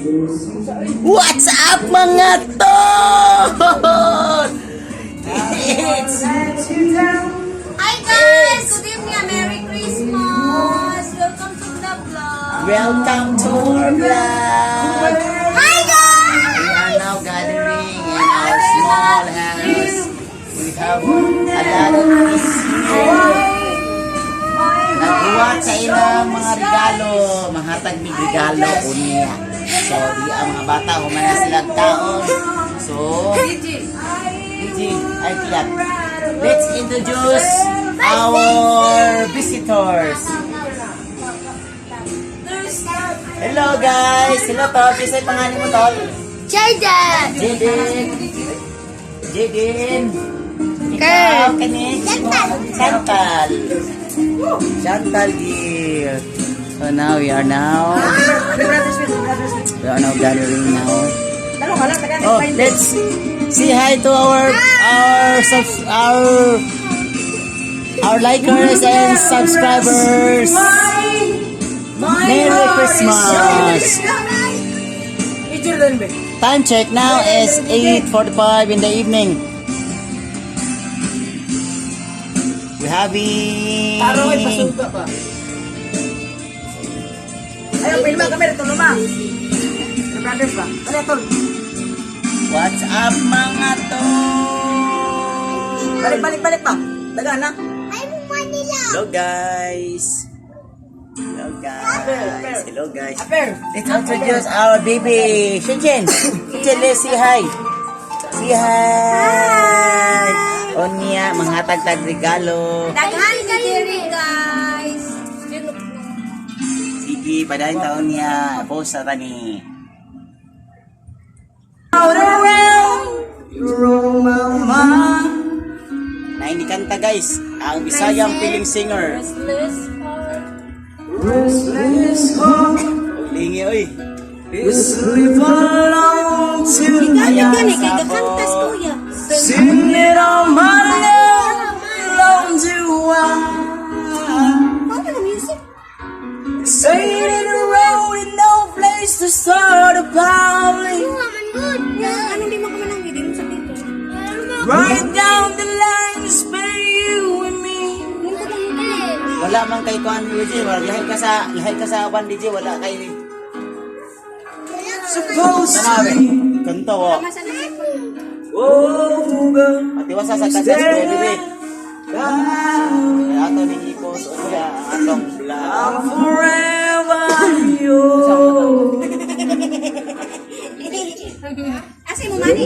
What's up, mga tol? It's Hi guys! Good evening! Merry Christmas! Welcome to the vlog! Welcome to our vlog. Hi guys! We are now gathering in our small house. We have a lot of things here. Nagbuhat sa ilang mga regalo. Mahatag mig regalo unya. So, di ang mga bata human na sila kaon. So, DJ, ay kilat. Let's introduce our visitors. Hello guys! Hello, tol! Kisa'y pangalan mo, tol? Jaden! Jaden! Jaden! Ikaw, kani? Chantal! Chantal Gil! So now we are now gathering now. Oh, let's say hi to our likers and subscribers. Merry Christmas! Time check now is 8:45 in the evening. We having Araw ay pasuga pa. Ayaw, pilma kami rito luma. The brothers ba? Ano tol? What's up, mga tol? Balik, balik, balik pa. Daga na. I'm Manila! Hello guys. Hello guys. Hello guys. Aper. Let's introduce our baby. Shinchin. Shinchin, let's say hi. Say hi. Onya, mga tagtag regalo. Daghan ka diri, guys! Sige, padayon taon niya. Post sa tani. Out around, roam my mind. Na hindi kanta, guys. Ang Bisayang feeling singer. Restless heart. Restless heart. Lingi oy. You sleep alone tonight. Gani kay gakantas, kuya. Sing it all my love, long to I. Paano na music? Saying in a road and no place to start a public. Man good. Anong di mo ka man ang hindi mo sa dito? Right down the line, spare you and me. Wala man kay kuan, DJ, wala lahi ka sa uban, DJ, wala kay Supposed to Tanawe. be. Kanta wa. Oh, girl, Patiwasa sa kanta sa bebe. by Kaya ato ning i-post unya ang atong vlog. I'm forever yours. Asa mo mani?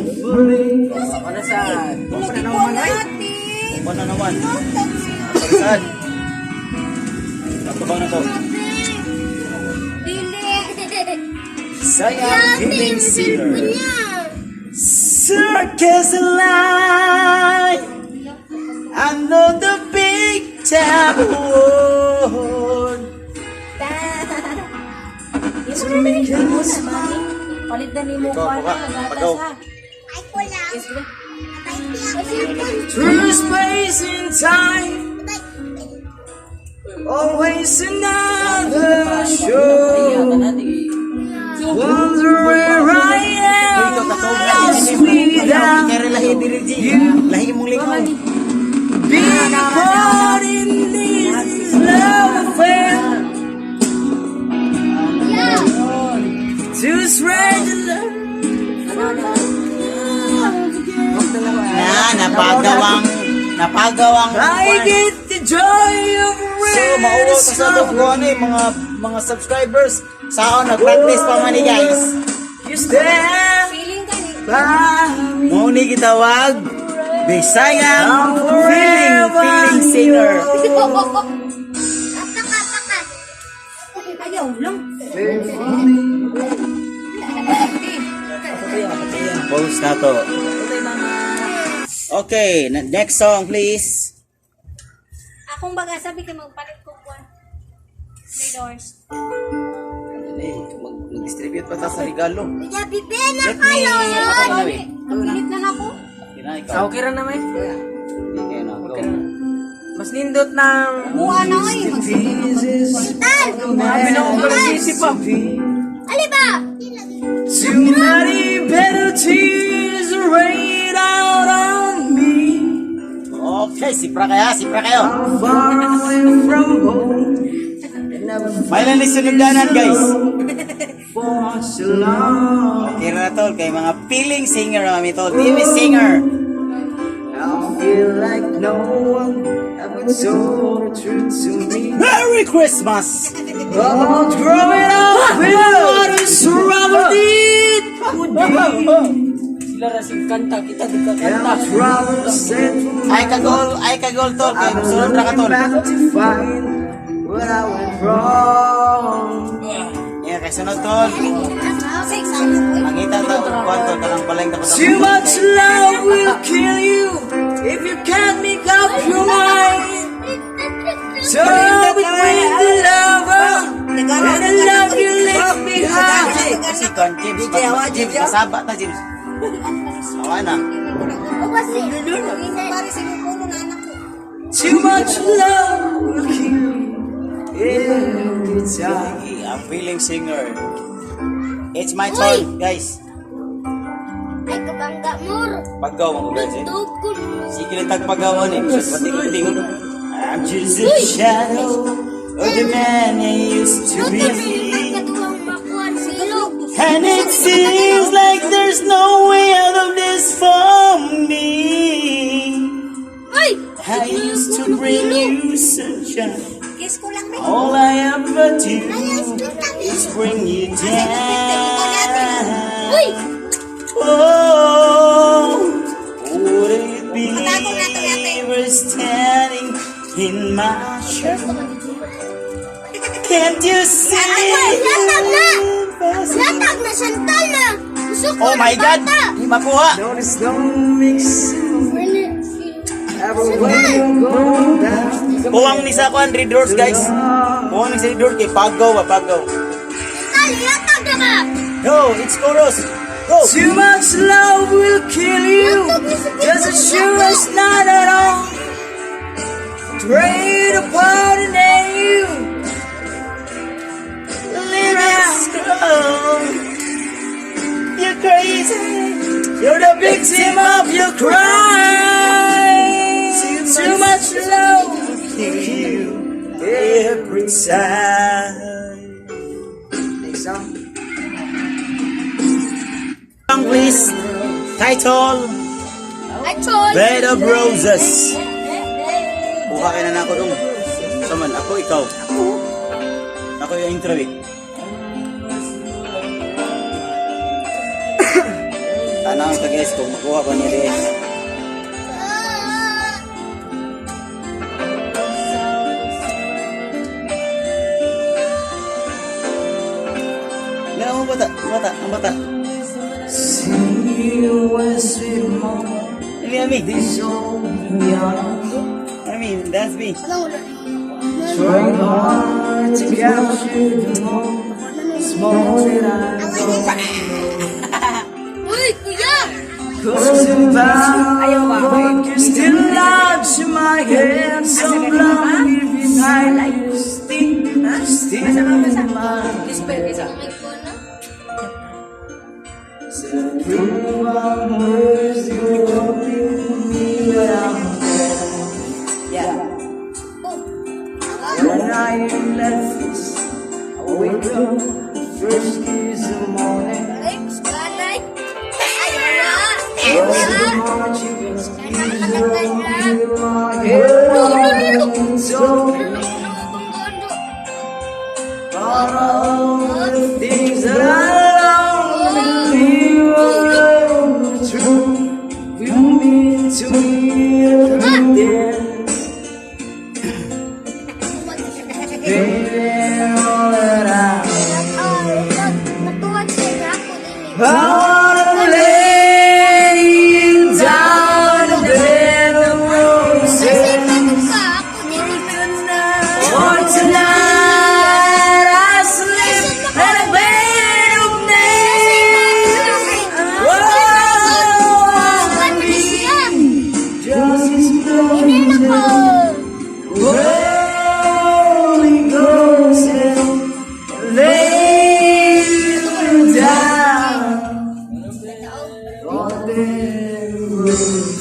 Ano sa? Ano natin? Kuan na naman. Saan? Ato ba na to? Dili. Sayang feeling singer. Circus alive. I know the big town. To make you smile. Palit na ni mo Ikaw, pa buka. na gatas Pagaw. ha. Ay ko lang. Through space and time, always another show. Wonder where I Ikaw am, katong lost without Kaya lahi diri, G. Lahi imong lingaw. being caught in this love affair. To spread the love. Na napagawang I get the joy of So, mauwaw ta sa atong kuan eh, mga subscribers. Sao nag-practice pa man ni guys. You stand Feeling ka ni. by me. Mao ni gitawag Bisayang feeling singer. Apaka, apaka. Ayaw lang. Post na to. Okay, next song please. Akong baga sabi kay magpalit ko kuan. Play doors. Eh, mag-distribute pa ta sa regalo. Kuya, bibi na Let me, ako na eh. Ang pilit na nako. Kina ikaw. Okay ra na may. Hindi kayo na, go. Mas nindot ng Buwa na ay magsiguro. Sabi na akong isip pa. Ali ba? Guys, sipra kaya, sipra kayo. I'm far away from home. And I've May lang sunugdanan, guys. for so long. Okay na tol, kay mga feeling singer mami tol. TV singer. I feel like no one ever told the truth to me Merry Christmas! about growing up with what a struggle it would be. Sila ra sig kanta, kita di ka And kanta. I travel set Ay kagol tol, kay I'm sunod ra ka looking tol. back to find where I went wrong. Yeah, kay sunod tol. Six, ano ko? Mangita ta og kuan tol kanang balay tapos. Too much love will kill you if you can't make up your mind. So between the lover and the love you left behind. Kasi kuan James, James masaba ta James. Awa na. Pare, sinukulo na anak ko. Too much love will kill you every time. Sige, ang feeling singer. It's my turn, guys. Ay, kabangga mo. Paggaw mo guys eh. Dugol mo. Sige lang tagpagawan eh. Bisag pati kong tingon. I'm just a shadow of the man I used to Luto be. na yung kaduhang makuha silog. And it seems like there's no way out of this for me. Ay! I used to bring you sunshine. Kiss ko lang, may. All I ever do is bring you down. Uy! Oh, would it be Patago na to natin. ever standing in my shoes? Can't you see? Latag na! Latag na! Santal na! Gusto ko Oh my ng God! bata. Di makuha! Notice no mix everywhere you go down. Kuwang ni sa kuan, red doors guys. Kuwang ni sa red doors kay pagaw ba pagaw. Santal! Latag na ka! Go, it's chorus. Go. Too much love will kill you, just as sure as not at all. Trade apart and then you live out. Go. You're crazy. You're the victim of your crime. Too much love will kill you every time. Next song. Song please. Title Ay, chol! Bed of Roses. Buka ka na na ako dong. Saman, ako ikaw. Ako yung intro eh. Tanawin ka guys kung makuha ba niya guys. Ah! Nga ang bata, ang bata, ang bata. See you when sweet moment. Ami, ami. This old piano. Ami, dance me. Walang wala. Trying hard to capture the moment. Small that I Uy, kuya! Close and bound, you still lodge in my head. Some blind behind you, still, still in my Kiss pa yung isa. May ko na. Through my words, you won't me, but I'm dead. Yeah. Oh. When I am left, I wake up first kiss in the morning. Ay, kanay. Ay, wala. Close Wala. the heart, you can squeeze your my head. So But all the things that I long to believe were true will mean to me every day. Baby, all that I wanna lay you down a bed of roses. For tonight I sleep in a bed of nails. Oh, I need just as Holy Ghost and lay you down on the roses.